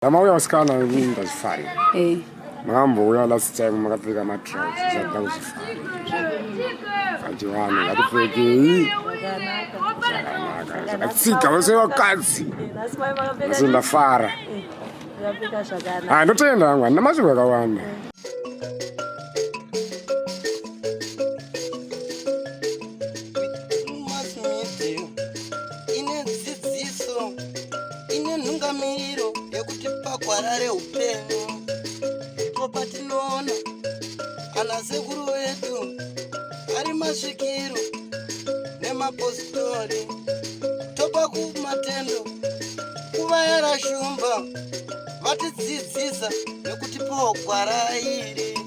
Mauya vasikana ndazvifarira. Eh. Makambouya last time makapfeka matrousers zvakuda kuzvifarira. Kati vanhu ngatipfekei zvakanaka zvakatsika vese vakadzi. Asi ndafara. Ah, ndotenda hangu handina mashoko akawanda. ine nhungamiro yekutipa gwara reupenyu ndipo patinoona ana sekuru vedu ari masvikiro nemapositori topa kumatendo kuvayara shumba vatidzidzisa nekutipawo gwara iri.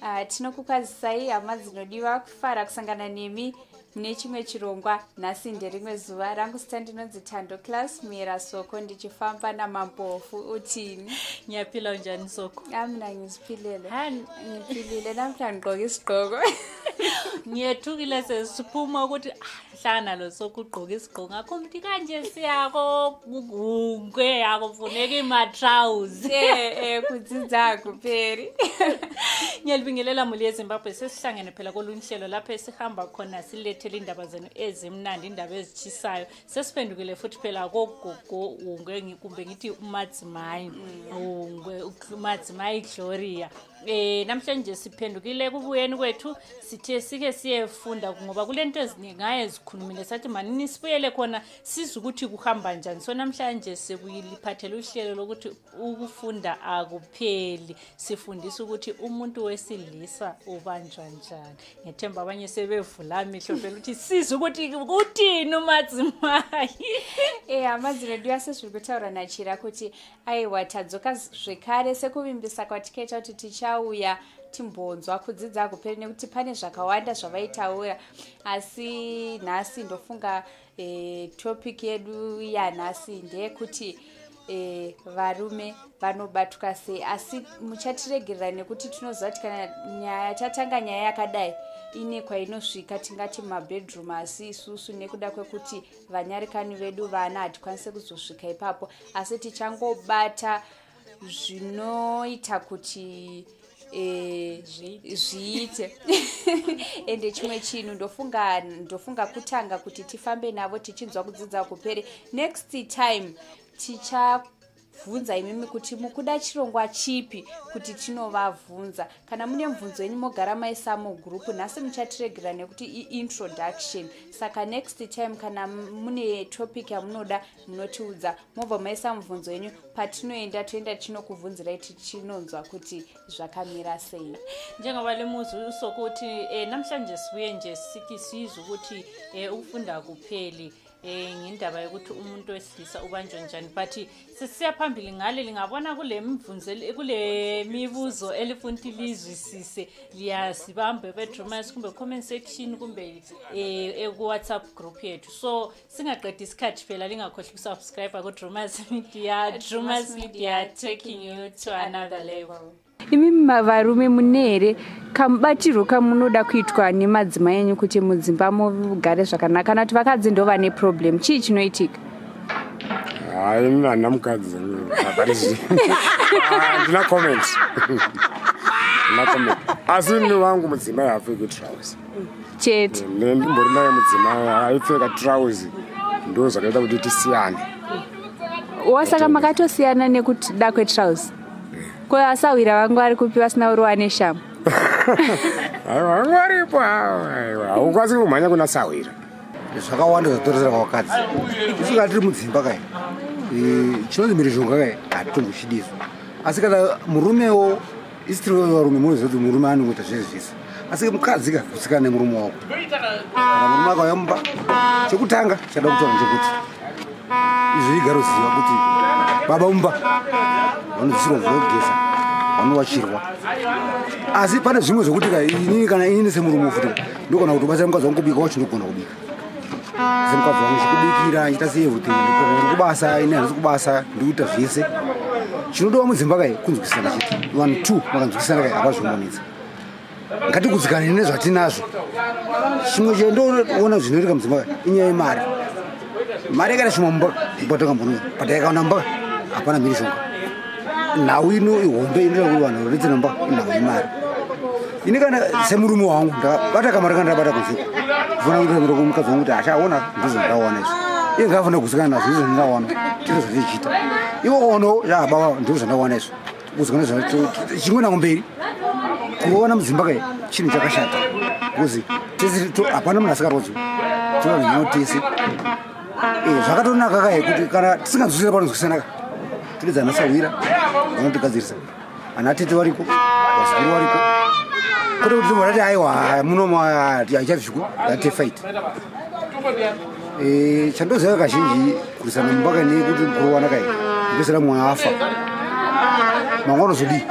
Ah, tinokukwazisai hama dzinodiwa kufara kusangana nemi Mune chimwe chirongwa nhasi nderimwe zuva rangu zita ndinonzi Thando Class Mira Soko ndichifamba namampofu uthini? Ngiyaphila unjani Soko? Ah mina ngiziphilele. Ha ngiphilile namhla ngigqoke isigqoko. Ngiyethukile sesiphuma ukuthi ah, hlangana lo Soko ugqoke isigqoko ngakho umuntu kanje siyako kugungwe akufuneki ma-trouse. Eh eh kudzidza akupheri. Ngiyalibingelela muli yeZimbabwe sesihlangene phela kolunye uhlelo lapho esihamba khona silethele indaba zenu ezimnandi indaba ezitshisayo sesiphendukile futhi phela kogogo wungwe kumbe ngithi umadzimai wungwe umadzimai gloria eh namhlanje siphendukile ekubuyeni kwethu sithe sike siyefunda ngoba kulento eziningi ngaye zikhulumile sathi manini sibuyele khona sizwe ukuthi kuhamba njani so namhlanje sekuyiliphathele uhlelo lokuthi ukufunda akupheli sifundisa ukuthi umuntu wesilisa ubanjwa njani ngethemba abanye sebevula amehlo phela ukuthi sizwe ukuthi kutini umadzimai e hama dzinodiwa sezviri kutaura nachira kuti aiwa tadzoka zvekare sekuvimbisa kwatikaita kuti tichauya timbonzwa kudzidza hakuperi nekuti pane zvakawanda zvavaitaura asi nhasi ndofunga e, topic yedu yanhasi ndeyekuti e, varume vanobatwa sei asi muchatiregerera nekuti tinoziva kuti kana nyaya tatanga nyaya yakadai ine kwainosvika tingati mumabedroom asi isusu nekuda kwekuti vanyarikani vedu vana hatikwanise kuzosvika ipapo asi tichangobata zvinoita kuti eh, zviite ende chimwe chinhu ndofunga ndofunga kutanga kuti tifambe navo tichinzwa kudzidza kupere next time tichabvunza imimi kuti mukuda chirongwa chipi kuti tinovabvunza kana mune mubvunzo yenyu mogara maisa mugroup nhasi muchatiregera nekuti iintroduction saka next time kana mune topic yamunoda munotiudza mobva maisa mubvunzo yenyu patinoenda toenda tichinokubvunzirai tichinonzwa kuti zvakamira sei njengoba limuzi usokuthi um namhlanje sibuye nje sithi sizwe ukuthi um ukufunda kupheli eh ngendaba yokuthi umuntu wesilisa ubanjwa njani but sisiya phambili ngale lingabona kule mvunzo kule mibuzo elifuna ukuthi lizwisise liyasibambe bedrumas kumbe comment section kumbe eh, ku-whatsapp group yethu so singaqedi isikhathi phela lingakhohlwa ukusubscribe ku-drumas media drumas media taking you to another level imi varume mune here kamubatirwo kamunoda kuitwa nemadzimai enyu kuti mudzimba mugare zvakanaka kana kuti vakadzi ndo vane problem chii chinoitika hayi ini handina mukadzi handina comment handina comment asi ini wangu mudzimai haapfeki trouse chete ndimbori naye mudzimai aipfeka trouse ndo zvakaita kuti tisiyane wasaka makatosiyana nekuda kwetrouse ko asahwira vangu vari kupi vasina uruwa neshamu aiwa vangu varipo aiwa haukwanisi kumhanya kuna sahwira zvakawanda zvatoresera vakadzi isu kana tiri mudzimba kai eh, chinonzi mhirizhonga kai hatitombochidiso asi kana murumewo isi tiri varume munoziva kuti murume anongoita zvese zvese asi mukadzi ka kutsikana nemurume wako kana murume akauya mumba chekutanga chada kutaura ndechekuti izvi igaroziva kuti baba mumba vanobvisirwa mvura yekugeza vanowachirwa asi pane zvimwe zvekuti ka inini kana inini semurume futi ndogona kutobatsira mukadzi wangu kubika wacho ndogona kubika semukadzi wangu chikubikira ndichita sei everything ndiri kubasa ini handisi kubasa ndikuita zvese chinodiwa mudzimba kai kunzwisisana chete vanhu two vakanzwisisana kai havazvimonetsa ngatigudzikane nezvatinazvo chimwe chendoona zvinoitika mudzimba kai inyaya yemari mari yakaita shoma mumba mumba takambonoa but yakaona mumba Hapana mhirizhonga. Nhau ino ihombe inoita kuti vanhu varetsana mumba inhau yemari. Ini kana semurume wangu ndakabata kamari kandabata kunze, kufanira kutamira kumukadzi wangu kuti achaona ndizvo ndawana izvi, iye ngaafanira kugutsikana nazvo, ndizvo zvandawana, ndizvo zvandichiita. Iwo ono yababa, ndizvo zvandawana izvo, kugutsikana chimwe nango mberi. Kurovana mudzimba kai chinhu chakashata, because tese hapana munhu asingarodzwi, tovanhu tese. Zvakatonaka kai kuti kana tisinganzwisisa panonzwisanaka, tidedza ana sahwira vanotigadzirisa, ana tete variko, vazukuru variko, kwete kuti timbonati aiwa muno haichabvikwo yate fight. Chandoziva kazhinji kurwisana mumba kai nekuti kurowana kai kupesera mumwe afa, mangwana uzodii?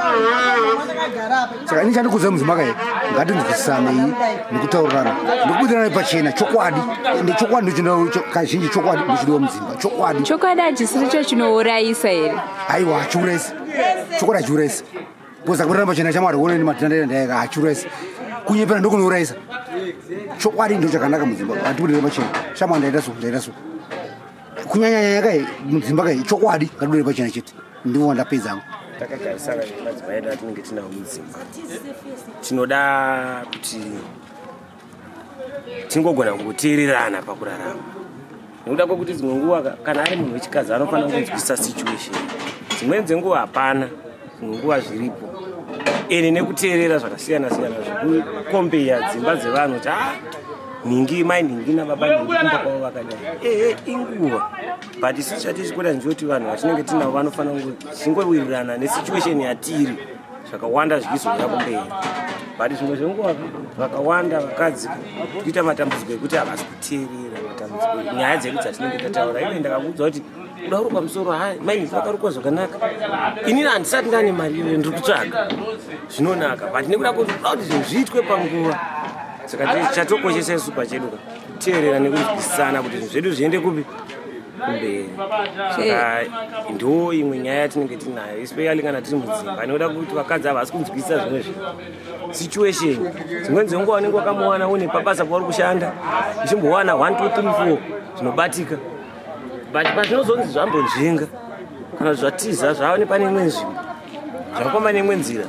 Saka ini chandikuudza mudzimba kai, ngatinzwisisanei nekutaurirana nekubudirana pachena chokwadi. Ende chokwadi ndochino kazhinji, chokwadi ndochidiwa mudzimba, chokwadi. Chokwadi hachisiri cho chinourayisa here? Aiwa, hachiurayisi, chokwadi hachiurayisi, because akubudirana pachena, shamwari, oneni madhina ndaika, hachiurayisi. Kunyepera ndokunourayisa. Chokwadi ndo chakanaka mudzimba, hatibudire pachena, shamwari, ndaita so, ndaita so. Kunyanyanyanya kai mudzimba kai chokwadi ngatibudire pachena chete. Ndivo wandapedza. Takagarisana nemadzimai edu atinenge tinawo mudzimba, tinoda kuti tingogona kungoteererana pakurarama, nekuda kwekuti dzimwe nguva kana ari munhu wechikadzi anofanira kunzwisisa situation. Dzimweni dzenguva hapana, dzimwe nguva zviripo, ende nekuteerera zvakasiyana siyana, zvekukombeya dzimba dzevanhu kuti a nhingi, mai nhingi nababa nhingi kumba kwavo vakadai, ehe, inguva. But isusu chatichikuda ndechekuti vanhu vatinenge tinavo vanofanira kunge tichingowirirana nesituation yatiri, zvakawanda zvichizouya kumberi. But zvimwe zvenguva vakawanda vakadzi kuita matambudziko ekuti havasi kuteerera matambudziko, nyaya dzedu dzatinenge tataura. Ive ndakakuudza kuti uda kurukwa musoro, hai, maini vakarukwa zvakanaka, inini handisati ndane mari iyoyo, ndiri kutsvaga zvinonaka, but nekuda kuti uda kuti zvinhu zviitwe panguva. Saka chatokoshesa isu pachedu ka kuteerera nekunzwisisana kuti zvinhu zvedu zviende kupi, kumberi. Saka ndo imwe nyaya yatinenge tinayo, especially kana tiri mudzimba, nekuda kuti vakadzi havasi kunzwisisa zvimwe zvinhu, situation. Dzimweni dzenguva unenge wakamuwana une pabasa pauri kushanda, uchimbowana 1 2 3 4 zvinobatika, but pazvinozonzi zvambonzvenga kana zvatiza, zvava nepane imwe nzvimbo, zvakafamba neimwe nzira,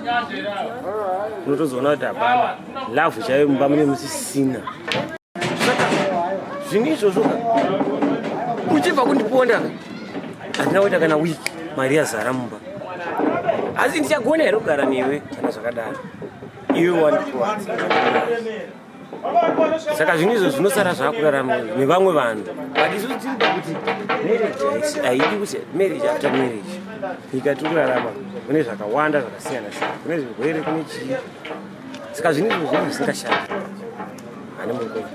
unotozoona kuti hapana love chaiyo mumba mune musisina. Saka zvinhu izvozvo ka, uchibva kundiponda ka, handina kuita kana wiki, mari yazara mumba, asi ndichagona here kugara newe kana zvakadaro, iwe wandikuwadza? Saka zvinhu izvo zvinosara zvakurarama nevamwe vanhu, but isusu tiri pakuti marriage haidi kuti marriage after marriage. Nyika tiri kurarama kune zvakawanda zvakasiyana siyana, kune zvirwere, kune chii. Saka zvinhu izvo zvinhu zvisingashandi hane mukoi.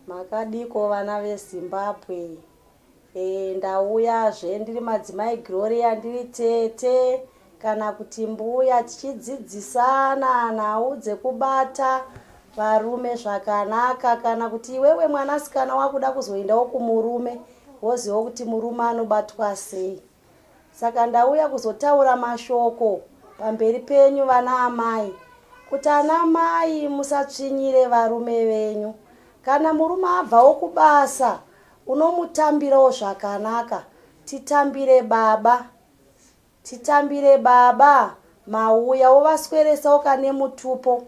Makadiko vana veZimbabwe? Ndauyazve ndiri madzimai Gloria, ndiri tete kana kuti mbuya, tichidzidzisana nhau dzekubata varume zvakanaka, kana kuti iwewe mwanasikana wakuda kuzoendawo kumurume, woziva kuti murume anobatwa sei. Saka ndauya kuzotaura mashoko pamberi penyu vana amai, kuti ana mai musatsvinyire varume venyu. Kana murume abvawo kubasa, unomutambirawo zvakanaka. Titambire baba, titambire baba, mauya, wovasweresawo kane mutupo,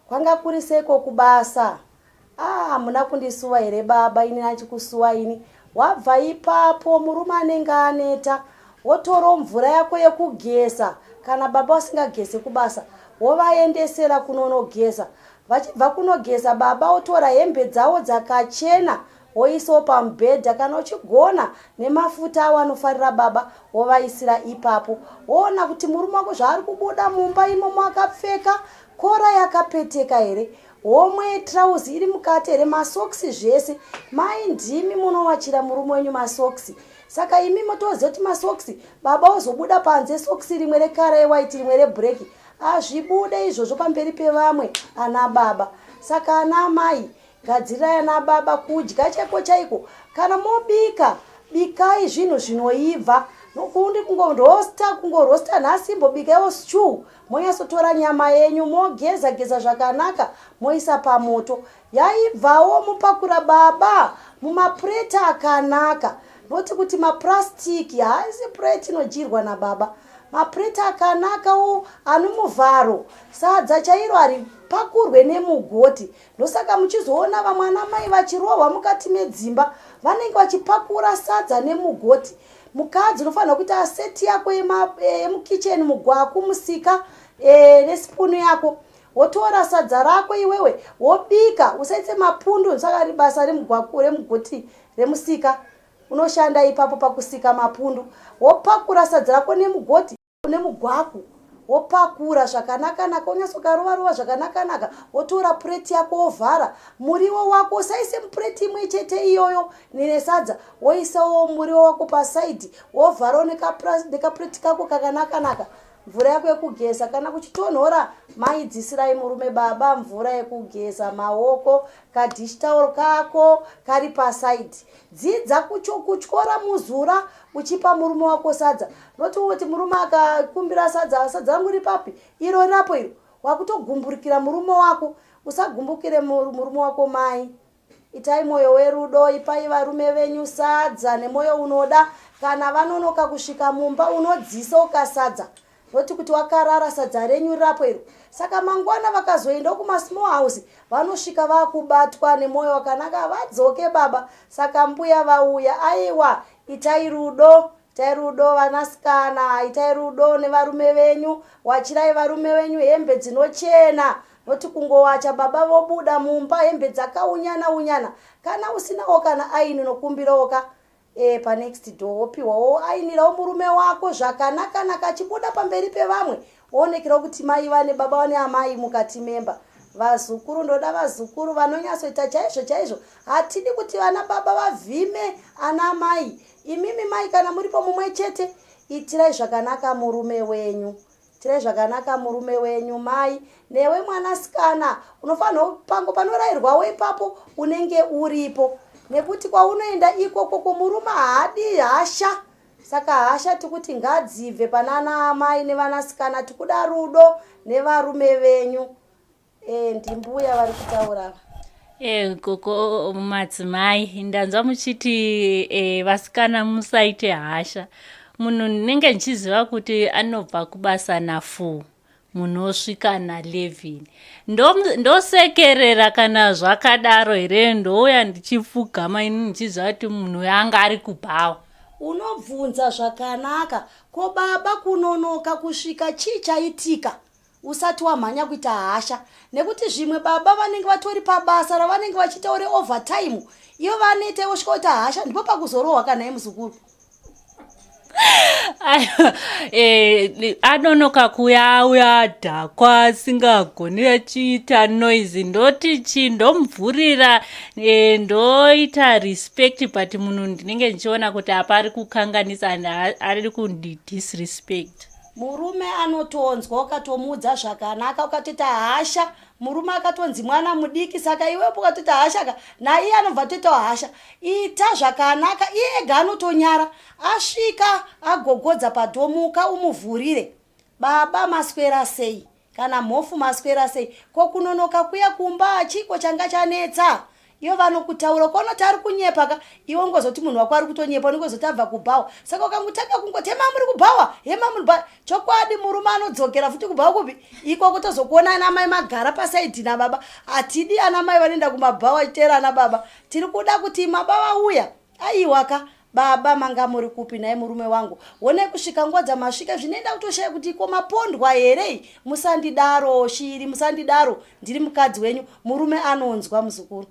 kwanga kuri seiko kubasa? Ah, hamuna kundisuwa here baba? Ini nachikusuwa ini. Wabva ipapo, murume anenge aneta, wotoro mvura yako yekugeza, kana baba vasingageze kubasa, wovaendesera kunonogeza. Vachibva kunogeza baba, wotora hembe dzavo dzakachena, woisawo pamubhedha, kana uchigona nemafuta avo anofarira baba, wovaisira ipapo. Woona kuti murume wako zvaari kubuda mumba imomo akapfeka kora yakapeteka here, homwe yetrauzi iri mukati here, masokisi, zvese. Mai ndimi munowachira murume wenyu masokisi, saka imi motoziva kuti masokisi baba ozobuda panze sokisi rimwe rekara yewhite, rimwe reblack, hazvibude izvozvo pamberi pevamwe ana baba. Saka ana amai, gadzirirai ana baba kudya chaiko chaiko. Kana mobika, bikai zvinhu zvinoibva, nokundi kungorosta, kungorosta nhasi, imbobikaiwo stew, monyatsotora nyama yenyu, mogeza geza zvakanaka, moisa pamoto, yaibvawo, mupakura baba mumapureta akanaka. Noti kuti mapurasitiki haasi pureti inodyirwa nababa. Mapureti akanakawo ane muvharo. Sadza chairo haripakurwe nemugoti. Ndosaka muchizoona vamwe ana mai vachirohwa mukati medzimba vanenge vachipakura sadza nemugoti. Mukadzi unofanirwa kuita seti yako yemukicheni, mugwaku, musika e, nesipunu yako wotora sadza rako iwewe wobika usaite mapundu saka basa remugwaku remugoti remusika unoshanda ipapo pakusika mapundu wopakura sadza rako nemugoti nemugwaku wopakura zvakanakanaka wonyatsokarova-rova zvakanakanaka wotora pureti yako wovhara muriwo wako usaise mupureti imwe chete iyoyo nesadza woisawo muriwo wako pasaidhi wovharawo nekapureti kako kakanakanaka mvura yako yekugeza kana kuchitonhora maidzisirai murume baba mvura yekugeza maoko kadhishitauro kako kari pasaidhi dzidza kutyora muzura uchipa murume wako sadza noti kuti murume akakumbira sadza sadza rangu riri papi iro rirapo iro wakutogumburikira murume wako usagumbukire murume wako mai itai mwoyo werudo ipai varume venyu sadza nemwoyo unoda kana vanonoka kusvika mumba unodzisa ukasadza noti kuti wakarara sadza renyu rirapo iro saka mangwana vakazoendawo kumasmall house vanosvika vakubatwa nemwoyo wakanaka vadzoke baba saka mbuya vauya aiwa itai rudo itai rudo vanasikana itai rudo nevarume venyu wachirai varume venyu hembe dzinochena noti kungowacha baba vobuda mumba hembe dzakaunyana unyana kana usinawo kana aini unokumbirawo ka e, panext door wopiwawo ainirawo murume wako zvakanakanaka achibuda pamberi pevamwe woonekerawo kuti mai vane baba vane amai mukati memba vazukuru ndoda vazukuru vanonyatsoita chaizvo chaizvo hatidi kuti vana baba vavhime ana mai imimi mai kana muripo mumwe chete itirai zvakanaka murume wenyu Itirai zvakanaka murume wenyu mai newe mwanasikana unofanirwa pango panorayirwawo ipapo unenge uripo nekuti kwaunoenda ikoko kumurume haadi hasha saka hasha tikuti ngadzibve panana amai nevanasikana tikuda rudo nevarume venyu e, ndimbuya vari kutaura ava E, gogo madzimai ndanzwa muchiti e, vasikana musaite hasha munhu ndinenge ndichiziva kuti anobva kubasa na4 munhu osvika na11 ndosekerera kana zvakadaro here ndouya ndichipfugama ini ndichiziva kuti munhu uyo anga ari kubhawa unobvunza zvakanaka ko baba kunonoka kusvika chii chaitika usati wamhanya kuita hasha nekuti zvimwe baba vanenge vatori pabasa ravanenge vachiitawo reovertime iyo vanoita iwo svika kuita hasha ndipo pakuzorohwa kana yemuzukuru eh, anonoka kuuya auya adhakwa asingagoni achiita noise ndoti chii ndomuvhurira eh, ndoita respect but munhu ndinenge ndichiona kuti apa ari kukanganisa and ari kundidisrespect Murume anotonzwa ukatomuudza zvakanaka ukatoita hasha murume akatonzi mwana mudiki saka iwepo ukatoita hasha ka naiye anobva atoitawo hasha ita zvakanaka iye ega anotonyara asvika agogodza padhomuka umuvhurire baba maswera sei kana mhofu maswera sei ko kunonoka kuya kumba chiko changa chanetsa Ivo vanokutaura ukaona kuti ari kunyepa ka iwe ungozoti munhu wako ari kutonyepa unongozoti abva kubhawa saka ukangotanga kungoti hema muri kubhawa hema muri bhawa chokwadi murume anodzokera futi kubhawa kupi ikoko tozokuona ana mai magara pasaidhi nababa hatidi ana mai vanoenda kumabhawa achiteera ana baba tiri kuda kuti maba vauya aiwa ka Baba manga muri kupi nhai murume wangu honai kusvika nguva dzamasvika zvinoenda kutoshaya kuti ko mapondwa here musandidaro shiri musandidaro ndiri mukadzi wenyu murume anonzwa muzukuru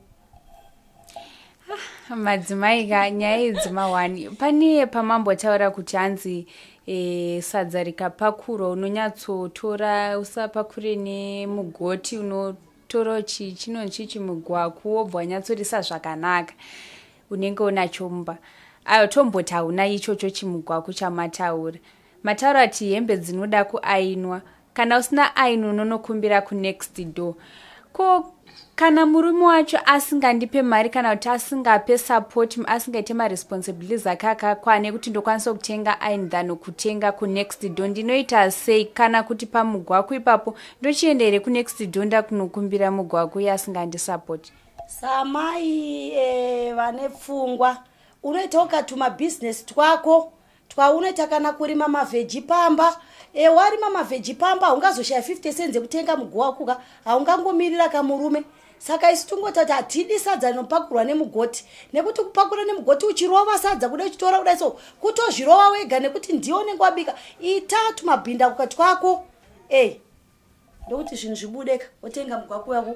ah, madzimai ka nyaya idzi mahwani pane pamambotaura kuti hanzi e, sadza rikapakurwa unonyatsotora usapakure nemugoti unotora chi chinonzi chimugwaku wobva wanyatsorisa zvakanaka unenge unacho mumba ayo tomboti hauna ichocho chimugwaku chamataura mataura ati hembe dzinoda kuainwa kana usina aini unonokumbira kunext door ko kana murume wacho asingandipe mari kana kuti asingape support asingaite maresponsibilities ake akakwana ekuti ndokwanisa kutenga aini than kutenga kunext door ndinoita sei kana kuti pamugwaku ipapo ndochienda here kunext door ndakunokumbira mugwaku iye asingandisapoti Samai e, vane pfungwa Unoitawo katumabhizinesi twako twaunoita kana kurima mavheji pamba. E, warima mavheji pamba haungazoshaya 50 cents ekutenga muguwa kuka, haungangomirira kamurume. Saka isu tingoti hatidi sadza rinopakurwa nemugoti, nekuti kupakura nemugoti uchirova sadza kuda uchitora kudai so kutozvirova wega, nekuti ndiwe unenge wabika. Ita tumabhinda kuka twako e ndokuti zvinhu zvibudeka, wotenga mugwako wako.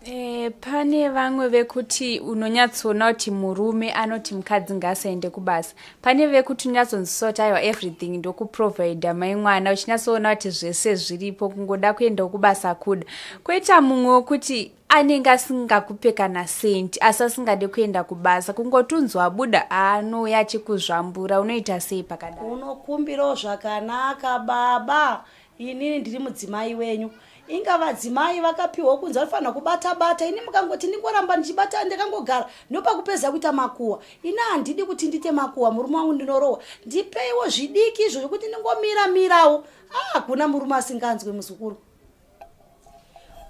E, pane vamwe vekuti unonyatsoona kuti murume anoti mukadzi ngaasaende kubasa. Pane vekuti unonyatsonzwisa kuti aiwa, everything ndokuprovhaidha mai mwana, uchinyatsoona kuti zvese zviripo, kungoda kuendawo kubasa kuda. Kwoita mumwe wekuti anenge asingakupe kana senti asi asingade kuenda kubasa, kungoti unzwa abuda anouya achikuzvambura. Unoita sei pakadai? Unokumbirawo zvakanaka, baba, inini ndiri mudzimai wenyu. Inga vadzimai vakapiwa kunzi vanofanira kubata bata. Ini mukangoti ndingoramba ndichibata ndakangogara, ndopakupedza kuita makuhwa. Ini handidi kuti ndiite makuhwa, murume wangu ndinorohwa. Ndipeiwo zvidiki izvo zvekuti ndingomira mirawo. Ah, hakuna murume asinganzwe, muzukuru.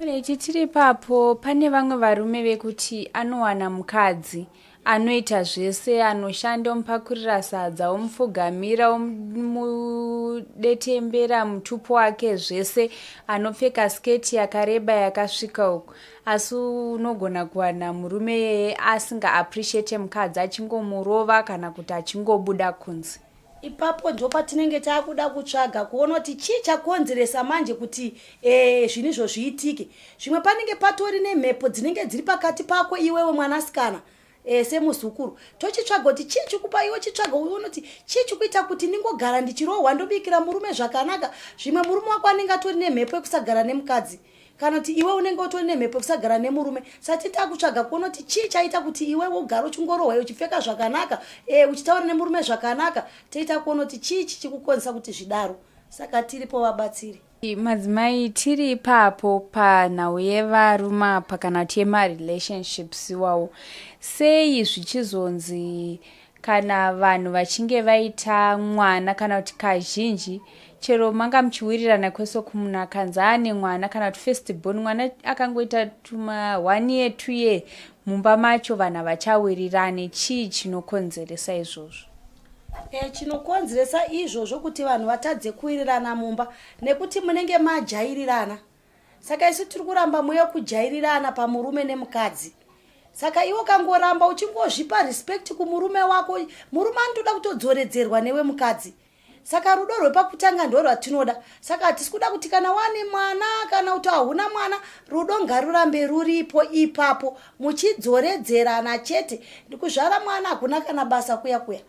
Alright, tiri ipapo, pane vamwe varume vekuti anowana mukadzi anoita zvese, anoshanda, omupakurira sadza, omupfugamira, omudetembera mutupo wake zvese, anopfeka sketi yakareba yakasvika uku, asi unogona kuwana murume yeye asingaappreciate mukadzi, achingomurova kana kuti achingobuda kunze. Ipapo ndo patinenge taakuda kutsvaga kuona kuti chii chakonzeresa manje kuti zvinhu izvo zviitike. Zvimwe panenge patori nemhepo dzinenge dziri pakati pako iwewe mwanasikana, semuzukuru. Tochitsvaga kuti chii chikupa iwe, chitsvaga uone kuti chii chikuita kuti ndingogara ndichirohwa, ndobikira murume zvakanaka. Zvimwe murume wako anenge atori nemhepo yekusagara nemukadzi, kana kuti iwe unenge utori nemhepo yekusagara nemurume. Sati takutsvaga kuona kuti chii chaita kuti iwe ugare uchingorohwa, uchipfeka zvakanaka, uchitaura nemurume zvakanaka. Toita kuona kuti chii chichikukonzesa kuti zvidaro. Saka tiripo vabatsiri. Madzimai, tiri ipapo panhau yevarume apa kana kuti yemarelationships iwawo, sei zvichizonzi kana vanhu vachinge vaita mwana, kana kuti kazhinji chero manga muchiwirirana kwese kumunhu akanzi aane mwana kana kuti first born, mwana akangoita tuma 1 year, 2 year, mumba macho vanhu havachawirirani? Chii chinokonzeresa izvozvo? Chinokonzeresa izvozvo kuti vanhu vatadze kuwirirana mumba nekuti munenge majairirana. Saka isu tiri kuramba mweya wekujairirana pamurume nemukadzi. Saka iwe ukangoramba uchingozvipa respect kumurume wako, murume anotoda kutodzoredzerwa newe mukadzi. Saka rudo rwepakutanga ndo rwatinoda. Saka hatisi kuda kuti kana wane mwana kana kuti hauna mwana, rudo ngarurambe ruripo ipapo, muchidzoredzerana chete. Ndikuzvara mwana hakuna kana basa kuya kuya,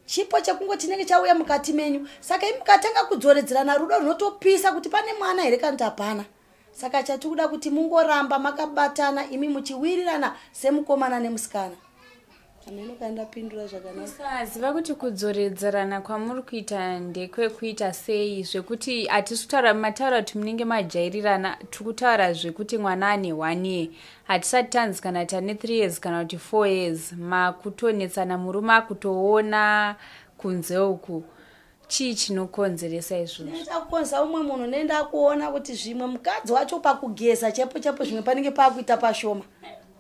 chipo chekungoti chinenge chauya mukati menyu. Saka imi mukatanga kudzoredzerana, rudo runotopisa kuti pane mwana here kana kuti hapana. Saka chatiri kuda kuti mungoramba makabatana imi muchiwirirana semukomana nemusikana. Ameno kana ndapindura zvakanaka. Kusaziva kuti kudzoredzerana kwamuri kuita ndekwekuita sei, zvekuti hatisi kutaura, mataura kuti munenge majairirana. Tiri kutaura zvekuti mwana ane 1 year, hatisati tanzi kana tane 3 years kana kuti 4 years, makutonetsana, murume akutoona kunze uku. Chii chinokonzeresa izvozvo? Nenda kukonzesa umwe munhu, nenda kuona kuti zvimwe mukadzi wacho pakugeza chaipo chaipo zvimwe panenge pakuita pashoma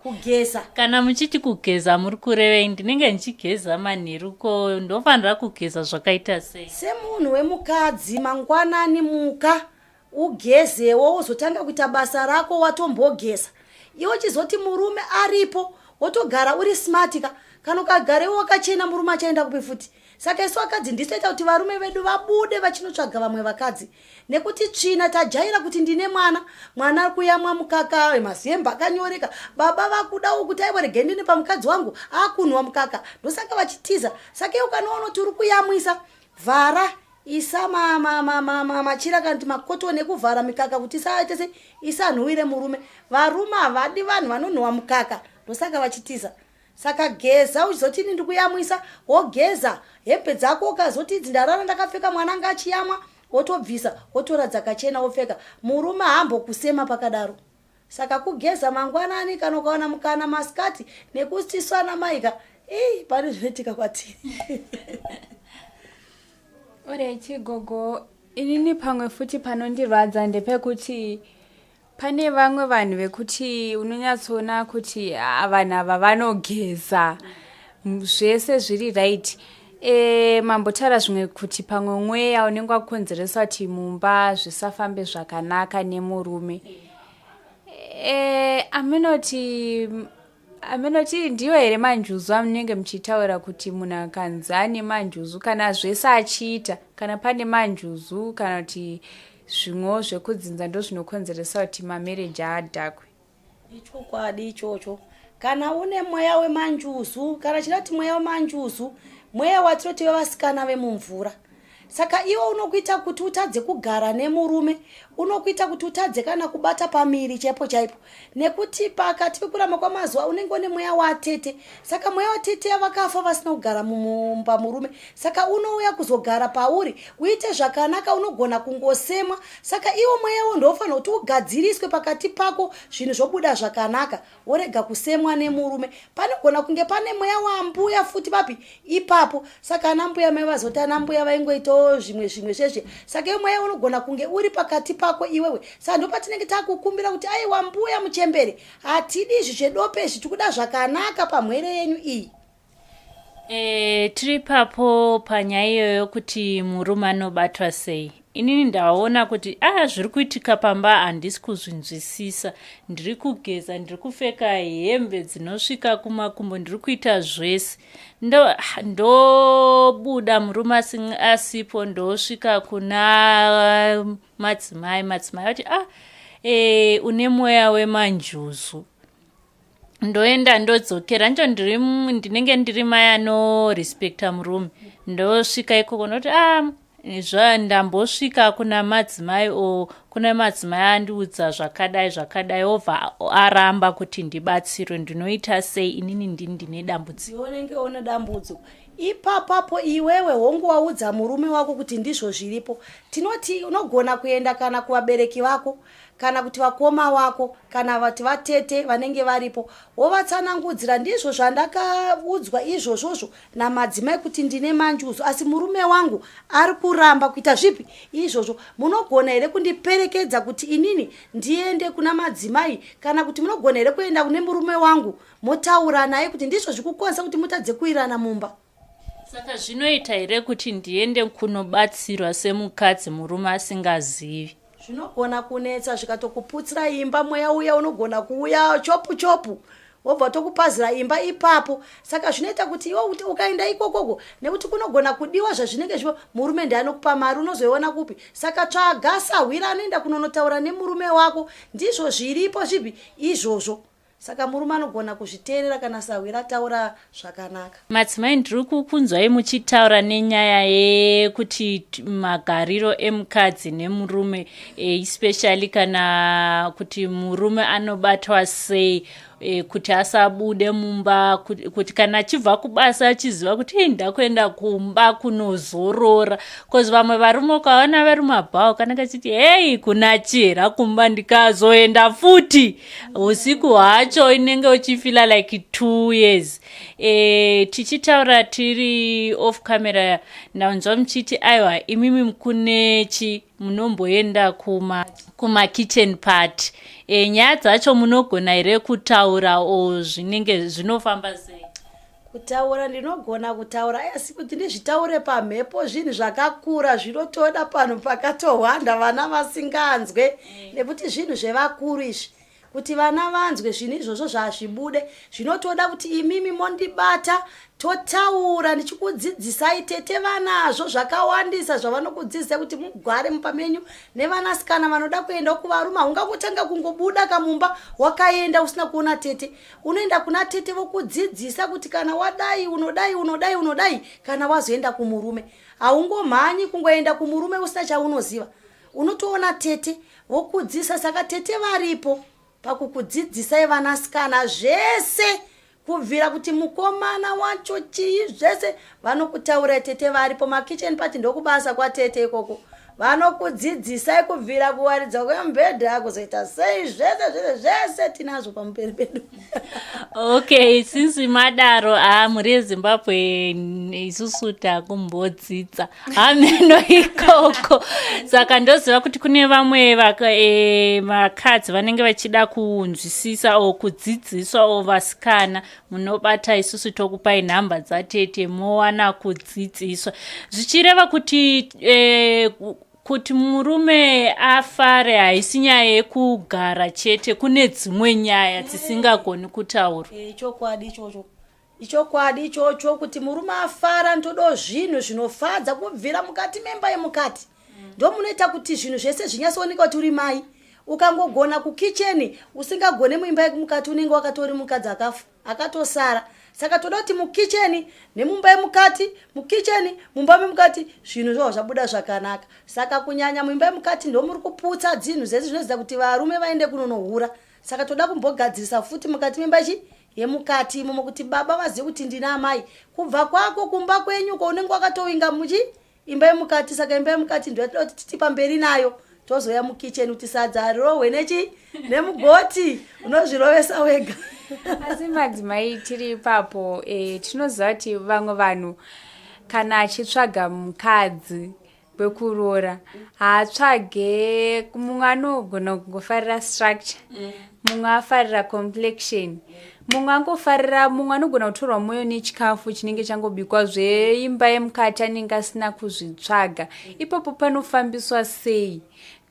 kugeza. Kana muchiti kugeza muri kurevei? Ndinenge ndichigeza manheru, ko ndofanira kugeza zvakaita sei? Semunhu wemukadzi, mangwanani muka ugezewo, wozotanga kuita basa rako watombogeza. Iwe uchizoti murume aripo, wotogara uri smart ka. Kana ukagara iwe wakachena, murume achaenda kupi futi? Saka isu vakadzi ndisu toita kuti varume vedu vabude vachinotsvaga vamwe vakadzi, nekuti tsvina tajaira kuti ndine mwana, mwana ari kuyamwa mukaka, mazemba akanyoreka. Baba vakudawo kuti aiwa, regai ndine pamukadzi wangu akunwa mukaka. Ndosaka vachitiza. Saka iwe ukanoona kuti uri kuyamwisa, vhara, isa machira kana kuti makotoni ekuvhara mikaka kuti isaite se isanhuwire murume. Varume havadi vanhu vanonhuwa mukaka, ndosaka vachitiza. Saka geza, uchizoti ini ndikuyamwisa, wogeza hembe dzako. Ukazoti idzi ndarara ndakapfeka, mwana anga achiyamwa, wotobvisa, wotora dzakachena wopfeka. Murume haambokusema pakadaro. Saka kugeza mangwanani, kana ukawana mukana masikati, nekuti isu ana maika ii pane zvinoitika kwatiri. Alright gogo, inini pamwe futi panondirwadza ndepekuti pane vamwe vanhu vekuti unonyatsoona kuti, ah, vanhu ava vanogeza. Zvese zviri right. E, mambotaura zvimwe kuti pamwe mweya unenge wakonzeresa kuti mumba zvisafambe zvakanaka nemurume. E, aminoti aminoti ndiyo here manjuzu amunenge muchitaura kuti munhu akanzi ane manjuzu kana zvese achiita kana pane manjuzu kana kuti zvimwewo zvekudzinza ndozvinokonzeresa kuti mamereji adhakwe? Ichokwadi ichocho. Kana une mweya wemanjuzu, kana chida kuti mweya wemanjuzu, mweya watinoti wevasikana vemumvura. Saka iwe unokuita kuti utadze kugara nemurume, unokuita kuti utadze kana kubata pamiri chaipo chaipo. Nekuti pakati pekurama kwamazuva unenge une mweya watete. Saka mweya watete vakafa vasina kugara mumba murume. Saka unouya kuzogara pauri, uite zvakanaka unogona kungosemwa. Saka iwo mweya wo ndofanira kuti ugadziriswe pakati pako zvinhu zvobuda zvakanaka. Worega kusemwa nemurume. Panogona kunge pane mweya wambuya futi papi ipapo. Saka ana mbuya mai vazoti ana mbuya vaingoitawo zvimwe zvimwe zvezve. Saka iwo mweya unogona kunge uri pakati pako iwewe. Saka ndopatinenge takukumbira kuti aiwa mbuya muchembere hatidi izvi zvedope izvi tikuda zvakanaka pamhwere yenyu iyi. E, tiri papo panyaya iyoyo kuti murume anobatwa sei. Inini ndaona kuti a ah, zviri kuitika pamba handisi kuzvinzwisisa. Ndiri kugeza, ndiri kupfeka hembe dzinosvika kumakumbo, ndiri kuita zvese. Ndobuda ndo murume asipo ndosvika kuna madzimai. Madzimai vati ah, e, une mweya wemanjuzu. Ndoenda ndodzokera ncho ndiri ndinenge ndiri mai anorespecta murume ndosvika ikoko ndoti ah zva ndambosvika kuna madzimai o kuna madzimai andiudza zvakadai zvakadai obva aramba kuti ndibatsirwe ndinoita sei inini ndini ndine dambudziko. Unenge une dambudziko ipapapo iwewe hongu waudza murume wako kuti ndizvo zviripo tinoti unogona kuenda kana kuvabereki vako kana kuti vakoma wako kana vati vatete vanenge varipo wovatsanangudzira ndizvo zvandakaudzwa izvozvozvo namadzimai kuti ndine manjuzu asi murume wangu ari kuramba kuita zvipi izvozvo munogona here kundiperekedza kuti inini ndiende kuna madzimai kana kuti munogona here kuenda kune murume wangu motaura naye kuti ndizvo zvikukonzesa kuti mutadze kuirana mumba. Saka zvinoita here kuti ndiende kunobatsirwa semukadzi murume asingazivi? Zvinogona kunetsa zvikatokuputsira imba, mweya uya unogona kuuya chopu chopu wobva tokupazira imba ipapo. Saka zvinoita kuti iwe ukaenda ikokoko nekuti kunogona kudiwa zvazvinenge zvivo murume ndiye anokupa mari unozoiona kupi? Saka tsvaga sahwira anoenda kunonotaura nemurume wako ndizvo zviripo zvipi izvozvo. Saka murume anogona kuzviteerera kana sahwira ataura zvakanaka. Madzimai ndiri kukunzwai muchitaura nenyaya yekuti magariro emukadzi nemurume especially kana kuti murume anobatwa sei e, kuti asabude mumba kuti kana achibva kubasa achiziva kuti hei ndakuenda kumba kunozorora bcause vamwe varume ukaona vari mumabhawa kanenge achiti hei kuna chera kumba ndikazoenda futi usiku hwacho inenge uchifila like two years e, tichitaura tiri off camera ndanzwa muchiti aiwa imimi mukune chi munomboenda kuma kuma kitchen party e, nyaya dzacho munogona here kutaura o zvinenge zvinofamba sei? Kutaura ndinogona kutaura asi kuti ndizvitaure pamhepo zvinhu zvakakura zvinotoda panhu pakatohwanda vana vasinganzwe nekuti zvinhu zvevakuru izvi kuti vana vanzwe zvinhu izvozvo zvazvibude zvinotoda kuti imimi mondibata totaura ndichikudzidzisai tete vanazvo zvakawandisa zvavanokudzidzisai kuti mugare mumba menyu nevanasikana vanoda kuendawo kuvarume haungangotanga kungobuda kamumba wakaenda usina kuona tete Unoenda kuna tete vokudzidzisa kuti kana wadai unodai unodai unodai kana wazoenda kumurume. Haungomhanyi kungoenda kumurume usina chaunoziva. Unotoona tete vokudzidzisa saka tete varipo pakukudzidzisai vanasikana zvese kubvira kuti mukomana wacho chii zvese vanokutaurai tete varipo makitchen party ndokubasa kwatete ikoko. Vanokudzidzisai kubvira kuwaridza kwemubhedha kuzoita sei, zvese zvese zvese tinazvo pamuperi pedu. Okay, since madaro, haa, mhuri yeZimbabwe, isusu takumbodzidza hameno ikoko. Saka ndoziva kuti kune vamwe vakadzi vanenge vachida kunzwisisa o kudzidziswa o vasikana, munobata isusu tokupai nhamba dzatete, mowana kudzidziswa, zvichireva kuti kuti murume afare haisi nyaya yekugara chete, kune dzimwe nyaya dzisingagoni kutaurwa. Chokwadi ichocho, ichokwadi ichocho, kuti murume afara ndodo zvinhu zvinofadza kubvira mukati memba yemukati. Ndo munoita kuti zvinhu zvese zvinyatsooneka kuti uri mai. Ukangogona kukicheni, usingagone muimba yemukati, unenge wakatori mukadzi akafa akatosara. Saka toda kuti mukicheni nemumba yemukati, mukicheni, mumba memukati, zvinhu zvavo zvabuda zvakanaka. Saka kunyanya muimba yemukati ndomuri kuputsa dzinhu zvese zvinozoita kuti varume vaende kunonohura. Saka toda kumbogadzirisa futi mukati memba chi yemukati imomo, kuti baba vazive kuti ndina amai. Kubva kwako kumba kwenyu ko unenge wakatowinga muchi imba yemukati. Saka imba yemukati ndo yatoda kuti titi pamberi nayo, tozoya mukicheni, kuti sadza rirohwe nechi nemugoti, unozvirovesa wega. Asi madzimai, tiri ipapo, tinoziva kuti vamwe vanhu kana achitsvaga mukadzi wekuroora haatsvage, mumwe anogona kungofarira structure, mumwe afarira complexion, mumwe angofarira, mumwe anogona kutorwa mwoyo nechikafu chinenge changobikwa. Zveimba yemukati anenge asina kuzvitsvaga. Ipapo panofambiswa sei?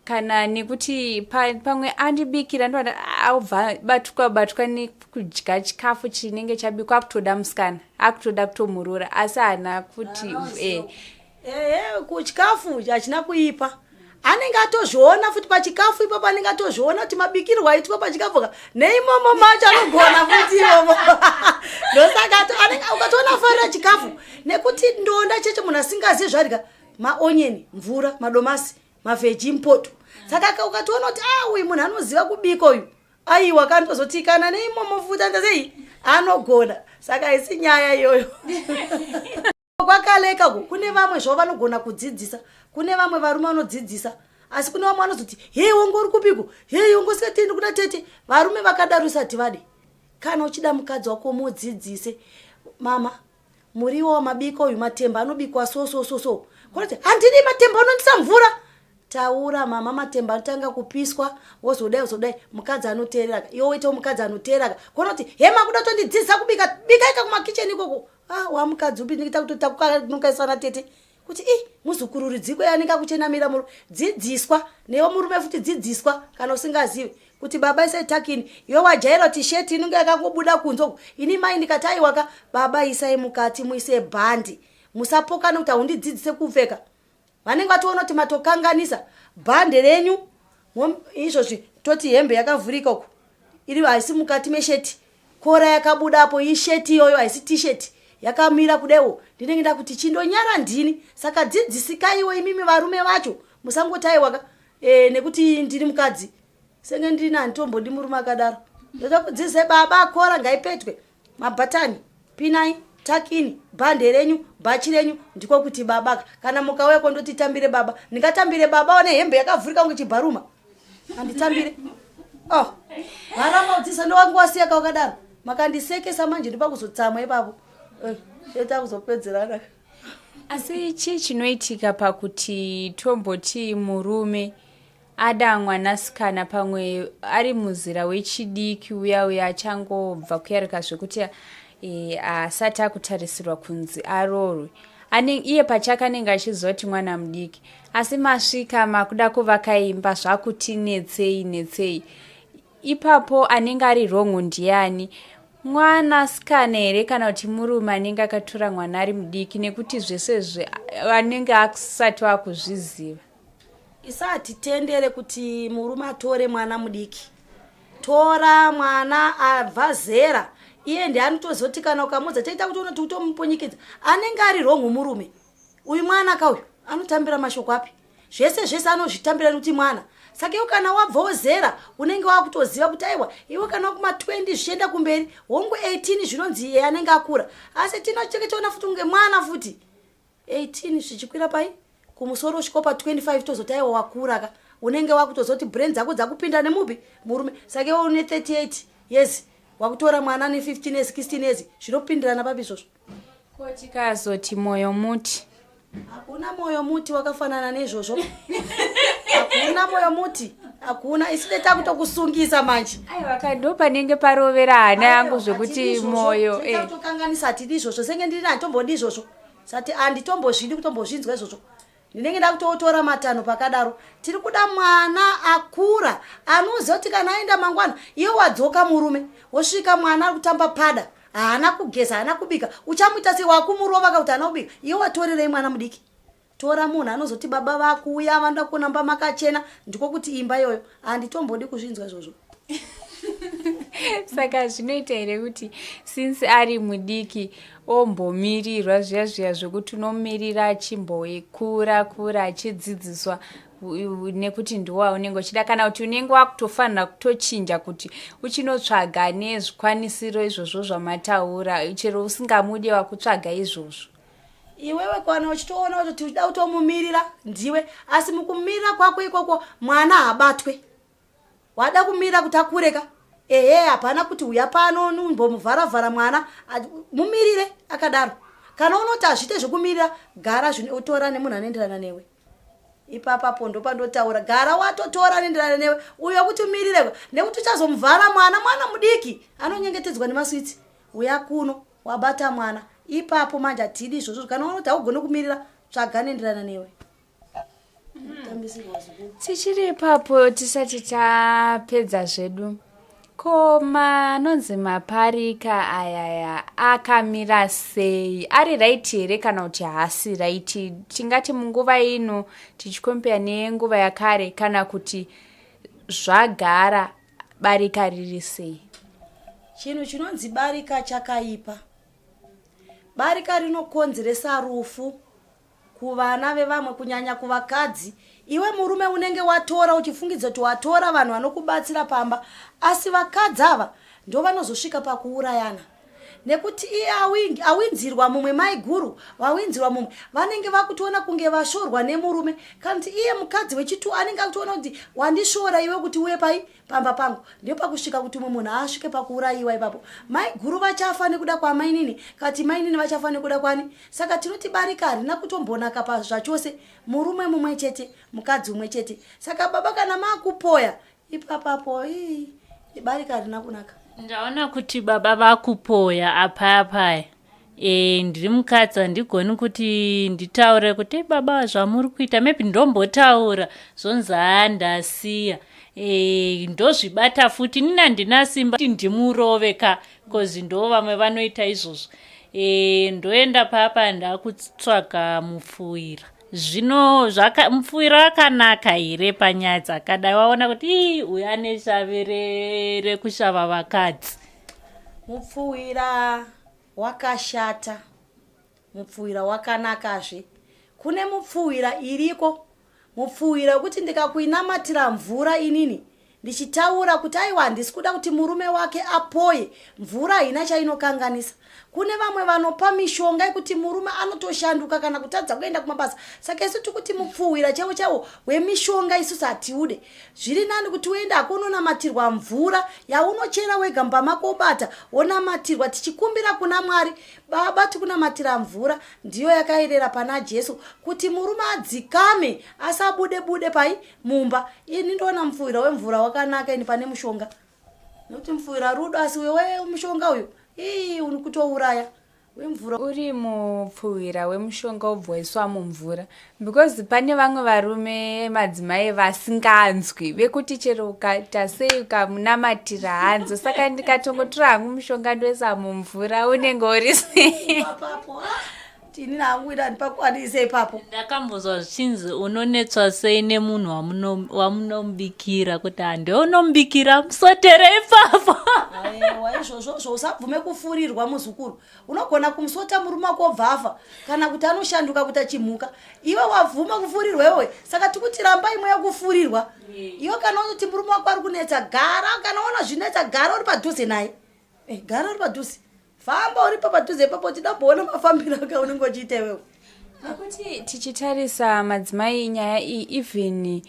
Kana nekuti pamwe andibikira, ndoda abva batwa batwa nekudya chikafu chinenge chabikwa, akutoda musikana, akutoda kutomurura, asi haana kuti Ehe, kuchikafu hachina kuipa. Anenge atozviona futi pachikafu ipapo, anenge atozviona kuti mabikirwo aitwa pachikafu ka neimomo macho anogona futi imomo. Ndosaka anenge ukatoona afarira chikafu, nekuti ndonda cheche munhu asingazivi zvarya maonyeni, mvura, madomasi, mavheji, mupoto. Saka ukatoona kuti a uyu munhu anoziva kubika uyu, aiwa, kanotozoti kana neimomo futi anoita sei, anogona. Saka isi nyaya iyoyo. Kwakaleka ko kune vamwe zvavo vanogona kudzidzisa, kune vamwe varume vanodzidzisa, asi kune vamwe vanozoti, "Hei, wongo uri kupiko? Hei, wongo sikatendi kuna tete." Varume vakadaro isati vade. Kana uchida mukadzi wako, mudzidzise, "Mama, muriwo wamabika uyu, matemba anobikwa so so so so." Kunoti, "Handidi matemba, unondisa mvura." Taura, "Mama, matemba anotanga kupiswa, wozodai, wozodai." Mukadzi anoteerera, iwe woitawo mukadzi anoteerera. Kunoti, "He, makuda kutondidzidzisa kubika, bikaika kumakicheni ikoko." Ah, wamukadzi upi ndikuita kuti takukanukaiswa natete kuti i muzukuru rudziko yanenge akuchenamira muru. Dzidziswa newe murume futi, dzidziswa kana usingazivi kuti, "Baba, isai tuck-in." Iwe wajaira kuti sheti inenge yakangobuda kunze uku. Ini mai ndikati, "Aiwaka baba, isai mukati, muise bhandi, musapokana kuti haundidzidzise kupfeka." Vanenge vatoona kuti matokanganisa bhande renyu. Izvozvi toti hembe yakavhurika uku, iri haisi mukati mesheti, kora yakabudapo, isheti iyoyo, haisi tisheti yakamira kudaiwo, ndinenge ndakuti chindonyara ndini. Saka dzidzisikaiwo imimi varume vacho, musangoti, "Aiwaka, nekuti ndiri mukadzi senge ndini." Handitombodi murume akadaro. Ndoda kudzidzisai, baba, kora ngaipetwe, mabhatani pinai, tuck-in, bhande renyu, bhachi renyu, ndiko kuti baba. Kana mukauya kondoti, "Tambire baba," ndingatambire baba wane hembe yakavhurika kunge chibharuma? Handitambire. Oh, varamba kudzidzisa, ndowangu wasiya kawakadaro. Makandisekesa manje, ndopa kuzotsamwa ipapo. Toita kuzopedzerana. Asi chii chinoitika pakuti tomboti murume ada mwanasikana, pamwe ari muzera wechidiki uya uya achangobva kuyaruka zvekuti asati akutarisirwa kunzi aroorwe, iye pachake anenge achiziva kuti mwana mudiki, asi masvika makuda kuvaka imba, zvakuti netsei netsei ipapo, anenge ari wrong ndiani? Mwanasikana here kana kuti murume anenge akatora mwana ari mudiki, nekuti zvese anenge asati akuzviziva? Isati tendere kuti murume atore mwana mudiki. Tora mwana abva zera, iye ndianotozoti kana ukamudza toita kuti unoti utomupunyikidza, anenge ari wrong murume uyu. Mwana kauyu anotambira mashoko api? Zvese zvese anozvitambira nekuti mwana. Saka iwe kana wabvawo zera, unenge wakutoziva kuti aiwa, iwe kana kuma20 zvichienda kumberi, hongu 18 zvinonzi iye anenge akura, asi tinocheke tiona futi kunge mwana futi 18 zvichikwira pai. Kumusoro usvika pa 25 tozoti aiwa wakura ka. Unenge wakutozoti brain dzako dzakupinda nemupi murume. Saka iwe une 38 years wakutora mwana ane 15 years 16 years zvinopindirana papi izvozvo? Ko tikazoti moyo muti? Hakuna moyo muti wakafanana neizvozvo. Hakuna moyo muti, hakuna. Isu takutokusungisa manje. Aiwa ka ndo panenge parovera hana yangu zvekuti moyo eh. Tokanganisa hatidi izvozvo senge ndiri handitombodi izvozvo. Sati handitombozvidi kutombozvinzwa izvozvo. Ndinenge ndakutotora matanho pakadaro. Tiri kuda mwana akura anoziva kuti kana aenda mangwana iye wadzoka murume wosvika mwana ari kutamba pada haana kugeza haana kubika uchamuita sei wakumurova ka kuti haana kubika iye watorerei mwana mudiki tora munhu anozoti baba vakuuya vanoda kuona mba makachena ndiko kuti imba iyoyo handitombodi kuzvinzwa izvozvo saka zvinoita here kuti since ari mudiki ombomirirwa zviya zviya zvekuti unomirira achimbokura kura achidzidziswa nekuti ndiwo waunenge uchida kana kuti unenge wakutofanira kutochinja kuti uchinotsvaga nezvikwanisiro izvozvo zvamataura chero usingamudi wakutsvaga izvozvo iwewe kwana uchitoona kuti uchida kutomumirira ndiwe asi mukumirira kwako ikoko mwana habatwe wada kumira kuti akure ka ehe hapana kuti uya pano numbomuvharavhara mwana mumirire akadaro kana unoti hazviite zvekumirira gara zvinotora nemunhu anoenderana newe ipapapo ndopandotaura gara watotora anoenderana newe uyo kuti umirire nekuti uchazomuvhara mwana mwana mudiki anonyengetedzwa nemaswitsi uya kuno wabata mwana ipapo manje hatidi izvozvo kana unoti haugone kumirira tsvaga anoenderana newe Tichiri ipapo tisati tapedza zvedu ko manonzi maparika ayaya akamira sei ari raiti here kana kuti haasi raiti tingati munguva ino tichikompeya nenguva yakare kana kuti zvagara barika riri sei chinhu chinonzi barika chakaipa barika rinokonzeresa rufu Kuvana vevamwe kunyanya kuvakadzi. Iwe murume unenge watora uchifungidza kuti watora vanhu vanokubatsira pamba asi vakadzi ava ndovanozosvika pakuurayana nekuti iye awinzirwa mumwe mai guru vawinzirwa mumwe vanenge vakutoona kunge vashorwa nemurume kana kuti iye mukadzi wechitu anenge akutoona kuti wandishora iwe kuti uye pai pamba pangu ndipo pakusvika kuti umwe munhu asvike pakuurayiwa ipapo maiguru vachafa nekuda kwamainini kati mainini vachafa nekuda kwani saka tinoti barika harina kutombonaka pazvachose murume mumwe chete mukadzi umwe chete saka baba kana makupoya ipapapo ii barika harina kunaka ndaona kuti baba vakupoya apa apaya e, ndiri mukadzi handigoni kuti nditaure kuti eh, baba zvamuri kuita maybe ndombotaura zvonzi haa ndasiya e, ndozvibata futi nini handina simba kuti ndimurove ka bcause ndo vamwe vanoita izvozvo e, ndoenda papa ndakutsvaga mupfuwira zvino zvaka mupfuwira wakanaka here panyaya dzakadai waona kuti ii uyu ane shavi rekushava vakadzi mupfuwira wakashata mupfuwira wakanakazve kune mupfuwira iriko mupfuwira wekuti ndikakuinamatira mvura inini ndichitaura kuti aiwa handisi kuda kuti murume wake apoye mvura haina chainokanganisa kune vamwe vanopa mishonga yekuti murume anotoshanduka kana kutadza kuenda kumabasa saka isu tikuti mupfuwira chaiwo chaiwo wemishonga isusu hatiude Zviri nani kuti uende hako unonamatirwa mvura yaunochera wega mumba mako wobata wonamatirwa tichikumbira kuna Mwari baba tikunamatira mvura ndiyo yakaerera pana Jesu kuti murume adzikame asabude bude pai mumba ini ndoona mupfuwira wemvura wakanaka ini pane mushonga nekuti mupfuwira rudo asi uyo wemushonga uyu ii unikutouraya wemvura uri mupfuhwira wemushonga wobva waiswa mumvura because pane vamwe varume madzimai vasinganzwi vekuti chero ukaita sei ukamunamatira hanzo saka ndikatongotora hangu mushonga ndoisa mumvura unenge uri sei ini hangu ida ndipakwanise ipapo ndakambozwa zvichinzi unonetswa sei nemunhu wamunomubikira kuti hande unomubikira musotere ipapo aiwa izvozvozvo usabvume kufurirwa muzukuru unogona kumusota murume wako obva afa kana kuti anoshanduka kuita chimhuka iwe wabvuma kufurirwa iwe saka tikuti ramba imwe yekufurirwa iwe kana unoti murume wako ari kunetsa gara kana ona zvinetsa gara uri padhuze naye eh, gara uri padhuze famba uripo padhuze ipapo tida kuona mafambiro ake unenge uchiita iwewe. Nekuti tichitarisa madzimai nyaya iyi even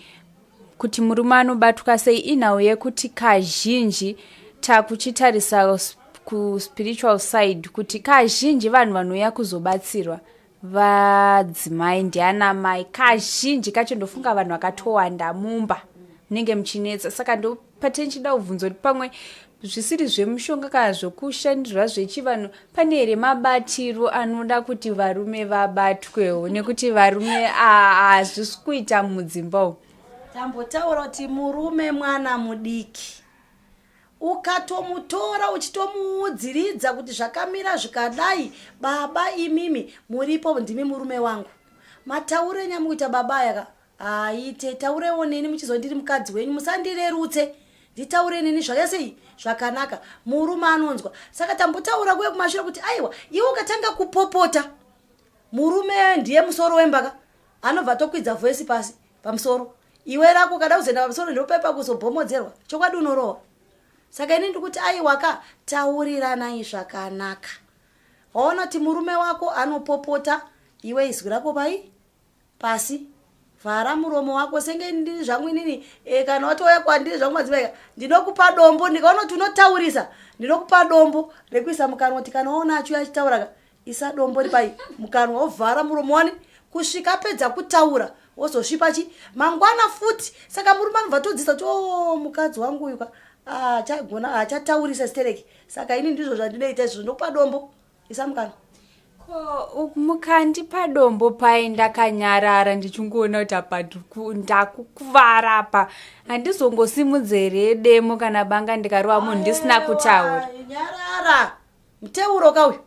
kuti murume anobatwa sei inhau yekuti kazhinji takuchitarisa kuspiritual side kuti kazhinji vanhu vanouya kuzobatsirwa vadzimai ndiana mai kazhinji kacho ndofunga vanhu vakatowanda mumba munenge muchinetsa saka ndopatenichida kubvunza kuti pamwe zvisiri zvemushonga kana zvokushandirwa zvechivanhu pane here mabatiro anoda kuti varume vabatwewo nekuti varume hazvisi kuita mudzimba umu tambotaura kuti murume mwana mudiki ukatomutora uchitomuudziridza kuti zvakamira zvikadai baba imimi muripo ndimi murume wangu mataure nyamukuita baba aya ka Haite taurewo neni muchizondiri mukadzi wenyu musandirerutse nditaure neni zvakasei zvakanaka murume anonzwa saka tambotaura kuye kumashure kuti aiwa iwe ukatanga kupopota murume ndiye musoro wembaka anobva tokwidza voisi pasi pamusoro iwe rako ukada kuzoenda pamusoro ndopepa kuzobhomodzerwa chokwadi unorohwa saka ini ndikuti aiwa ka tauriranai zvakanaka waona kuti murume wako anopopota iwe izwi rako pai pasi vhara muromo wako senge ndiri zvangu inini e, kana watouya kwandiri zvangu madzimai ndinokupa dombo ndikaona kuti unotaurisa ndinokupa dombo rekuisa mukanwa kuti kana waona achiuya achitaura isa dombo ripai mukanwa wovhara muromo wani kusvika apedza kutaura wozosvipa chi mangwana futi saka murume anobva todzisa kuti o oh, mukadzi wangu uyu ka achagona ah, achataurisa stereki saka ini ndizvo zvandinoita izvozvo ndokupa dombo isa mukanwa Ko mukandipa dombo paye ndakanyarara ndichingoona kuti apa ndakukuvara apa handizongosimudze here demo kana banga ndikarova munhu ndisina kutaura. Nyarara muteuro ka uyu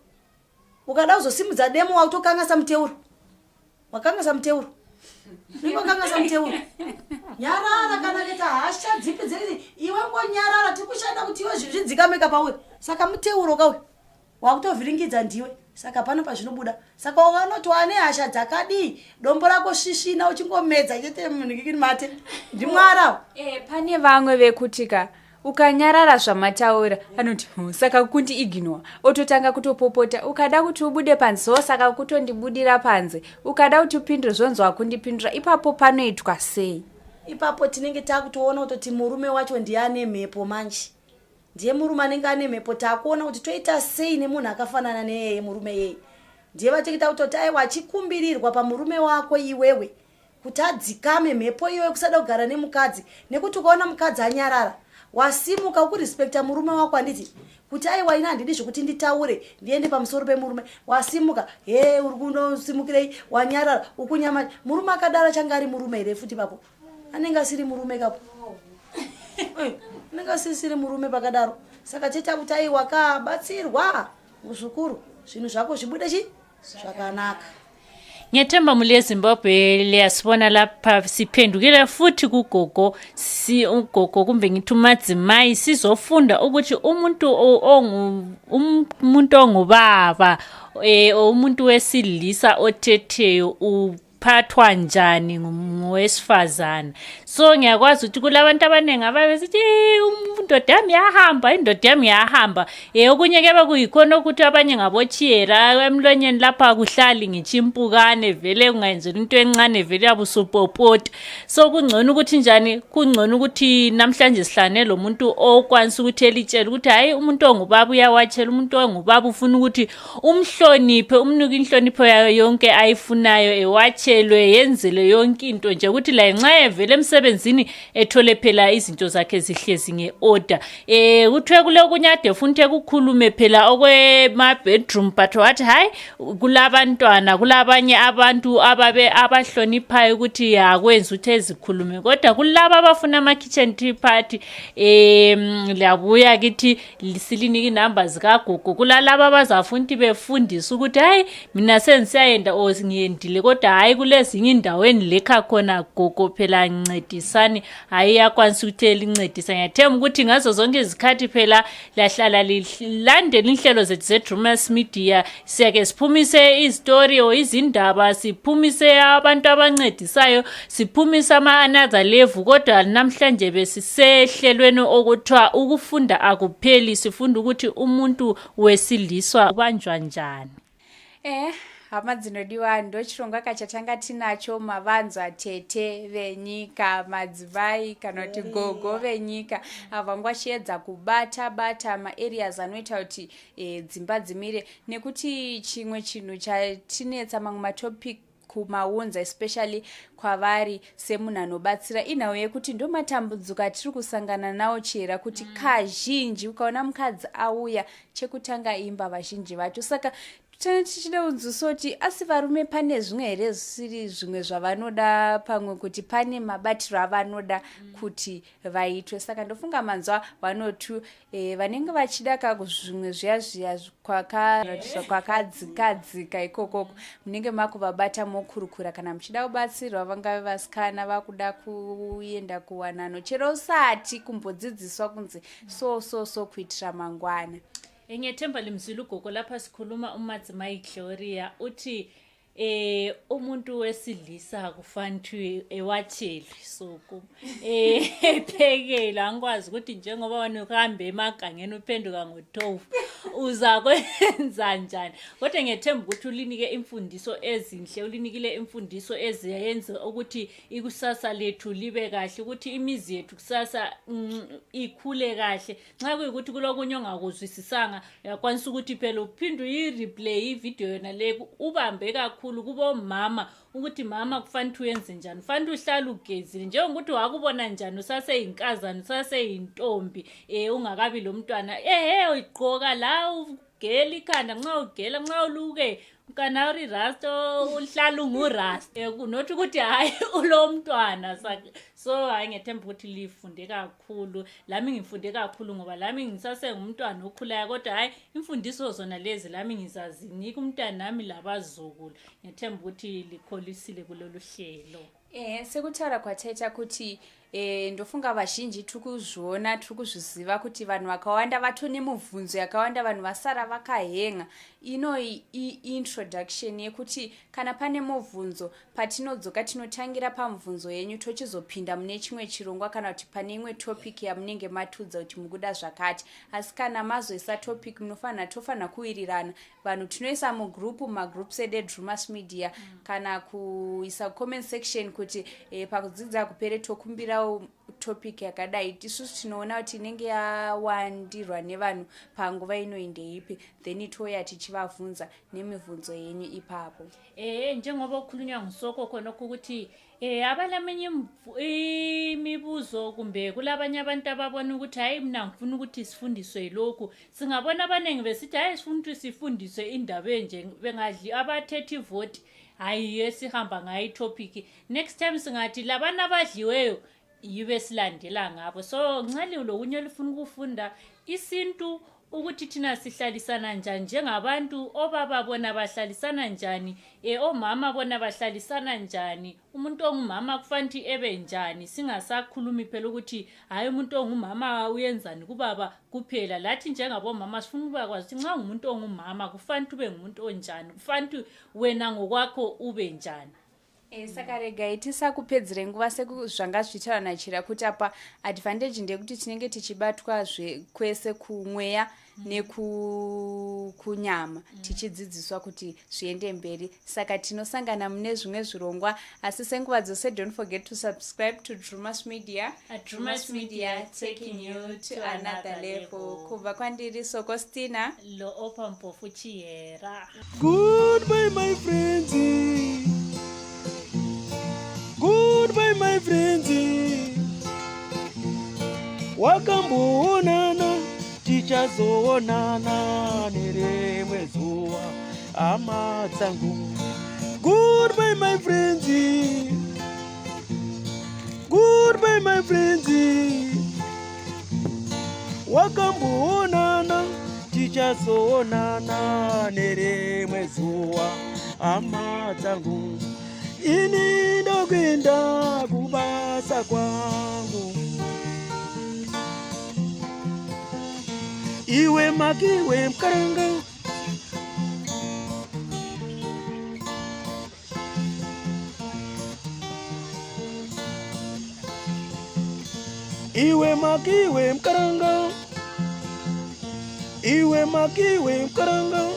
ukada kuzosimudza demo wakutokanganisa muteuro wakanganisa muteuro ndikokangasa muteuro nyarara kana kuita hasha dzipi dzei iwe ngonyarara tiri kushanda kuti iwe zvinhu zvidzikameka pauri saka muteuro ka uyu wakutovhiringidza ndiwe saka pano pazvinobuda saka ukanoti wane hasha dzakadii dombo rako svisvina uchingomedza chete munhikikini mate ndimwara e, pane vamwe vekuti ka ukanyarara zvamataura anoti saka kundi ignore ototanga kutopopota ukada kuti ubude panze so saka kutondibudira panze ukada kuti upindure zvonzi wakundipindura ipapo panoitwa sei ipapo tinenge takutoona kutoti murume wacho ndiye ane mhepo manje ndiye murume anenge ane mhepo takuona kuti toita sei nemunhu akafanana neyeye murume yeye ndiye vatenge takutoti aiwa achikumbirirwa pamurume wako iwewe kuti adzikame mhepo iyoyo kusada kugara nemukadzi nekuti ukaona mukadzi anyarara wasimuka ukurespecta murume wako handiti kuti aiwa ini handidi zvekuti nditaure ndiende pamusoro pemurume wasimuka he uri kunosimukirei wanyarara ukunyama murume akadaro achange ari murume here futi papo anenge asiri murume kapo eh, anenge asisiri murume pakadaro saka cheta kuti aiwa kabatsirwa muzukuru zvinhu zvako zvibude chi zvakanaka Ngiyethemba muli eZimbabwe liyasibona lapha siphendukile futhi kugogo si ugogo kumbe ngithi umadzimai sizofunda ukuthi umuntu ongu umuntu ongubaba eh umuntu wesilisa othetheyo uphathwa njani ngowesifazana so ngiyakwazi ukuthi kulabantu abaningi ababesithi indoda yami yahamba indoda yami yahamba um okunye kuyabe kuyikhona ukuthi abanye ngabotshiyela emlonyeni lapha kuhlali ngitsho impukane vele ungayenzela into encane vele yabe usupopota so kungcono ukuthi njani kungcono ukuthi namhlanje sihlane lo muntu okwanisa ukuthi elitshele ukuthi hhayi umuntu ongubaba uyawatshela umuntu ongubaba ufuna ukuthi umhloniphe umnike inhlonipho yayo yonke ayifunayo ewatshelwe yenzele yonke into nje ukuthi la nxa evele emsebenzini ethole phela izinto zakhe zihlezi nge-order um kuthiwe kule okunye ade funa ukuthi ekukhulume phela okwema-bedroom but wathi hhayi kulabantwana kulabanye abantu ababe abahloniphayo ukuthi yakwenza ukuthi ezikhulume kodwa kulaba abafuna ama-kitchen tea party um liyabuya kithi silinike inamba zikagogo kulalaba abazafuna ukuthi befundise ukuthi hayi mina sengisiyayenda or ngiyendile kodwa hhayi kulezinye indawo engilekha khona gogo phela ncedisani hhayi iyakwanisa ukuthi elincedisa ngiyathemba ukuthi ngazo zonke izikhathi phela lahlala lilandela inhlelo zethu ze-drumas media siyake siphumise izitori or izindaba siphumise abantu abancedisayo siphumise ama-another level kodwa namhlanje besisehlelweni okuthiwa ukufunda akupheli sifunda ukuthi umuntu wesiliswa ubanjwa njani eh Hama dzinodiwa, ndochirongwa kachatanga tinacho mavanzwa tete venyika, madzimai kana kuti gogo venyika ava vachiedza kubata bata maareas anoita kuti dzimba dzimire, nekuti chimwe chinhu chatinetsa mamwe matopic kumaunza especially kwavari semunhu anobatsira inhau yekuti ndo matambudziko atiri kusangana nawo chera kuti kazhinji ukaona mukadzi auya chekutanga imba vazhinji vacho. Saka tine tichida kunzwisa kuti asi varume pane zvimwe here zvisiri zvimwe zvavanoda, pamwe kuti pane mabatiro avanoda kuti vaitwe. Saka ndofunga manzwa 1 or 2 vanenge vachida ka zvimwe zviya zviya kwakadzikadzika ikokoko, munenge makuvabata mokurukura. Kana muchida kubatsirwa, vangave vasikana vakuda kuenda kuwanano, chero usati kumbodzidziswa kunzi so so so kuitira mangwana. Ngiyethemba limzwile ugogo lapha sikhuluma uMadzimai Gloria uthi umuntu wesilisa kufanele ewathelwe soko ephekele. Angikwazi ukuthi njengoba wena uhambe emagangeni uphenduka ngotofu uza kwenza njani, kodwa ngiyethemba ukuthi ulinike imfundiso ezinhle, ulinikile imfundiso eziyenza ukuthi ikusasa lethu libe kahle, ukuthi imizi yethu kusasa ikhule kahle. Nxa kuyikuthi kulokunye ongakuzwisisanga, uyakwanisa ukuthi phela uphinde uyi-replay ividiyo yona le, ubambe kakhulu kubomama ukuthi mama kufanele uyenze njani, kufanele uhlale ugezile, njengokuthi wakubona njani usaseyinkazana, usaseyintombi, ungakabi lo mntwana, ehe ugqoka la, ugela ikhanda, nxa ugela, nxa uluke kana uri rasta uhlala ungurasta, not ukuthi hhayi ulo mntwana. So hhayi, ngethemba ukuthi lifunde kakhulu, lami ngifunde kakhulu ngoba lami ngisasengumntwana okhulayo, kodwa hhayi imfundiso zona lezi lami ngizazinika umntanami labazukulu. Ngethemba ukuthi likholisile kulolu hlelo. Sekutaura kwataita kuti ndofunga vazhinji tiri kuzviona, tiri kuzviziva kuti vanhu vakawanda vatone mubvunzo yakawanda, vanhu vasara vakahenga. Ino iintroduction yekuti kana pane mubvunzo, patinodzoka tinotangira pamubvunzo yenyu, tochizopinda mune chimwe chirongwa kana kuti pane imwe topic yamunenge matudza kuti mukuda zvakati. Asi kana mazoisa topic, munofanira tofanira kuwirirana. Vanhu tinoisa mugroup, mumagroups edu eDrumas Media, kana kuisa comment section kuti pakudzidza kupere tokumbirawo topic yakadai. Isusu tinoona kuti inenge yawandirwa nevanhu panguva ino ndeipi, then touya tichivabvunza nemibvunzo yenyu ipapo. Ehe, njengoba kukhulunywa ngusoko khonokho ukuthi abalaminye imibuzo kumbe kulabanye abantu ababona ukuthi hayi, mina ngifuna ukuthi sifundiswe lokhu. Singabona abaningi besithi hayi, sifuna ukuthi sifundiswe indaba enje, bengadli abathethe ivoti, hayi esihamba ngayo itopic. Next time singathi labana abadliweyo yibe silandela ngabo. So nxa lokunye olifuna ukufunda isintu, ukuthi thina sihlalisana njani njengabantu, obaba bona bahlalisana njani, omama bona bahlalisana njani, umuntu ongumama kufanele ebe njani, singasakhulumi phela ukuthi hhayi umuntu ongumama uyenzani kubaba kuphela. Lathi njengabomama sifuna ukuba kwazi ukuthi nxa ungumuntu ongumama kufanele ube ngumuntu onjani, kufanele wena ngokwakho ube njani. Saka regai tisakupedzere nguva, sekuzvanga zvichitaura nachira kuti apa advantage ndeyekuti tinenge tichibatwa kwese kumweya nekunyama, tichidzidziswa kuti zviende mberi. Saka tinosangana mune zvimwe zvirongwa, asi senguva dzose, don't forget to subscribe to Drumas Media. Drumas Media, taking you to another level. Kubva kwandiri Sokostina lo Opa Mpofu Chiyera. Goodbye, my friends. Goodbye, my friends. Wakamboonana, tichazoonana nerimwe zuva, hama dzangu. Goodbye, my friends. Goodbye, my friends. Wakamboonana, tichazoonana nerimwe zuva, hama dzangu. Ini ndokuenda kubasa kwangu. Iwe makiwe mkaranga. Iwe makiwe mkaranga. Iwe makiwe mkaranga.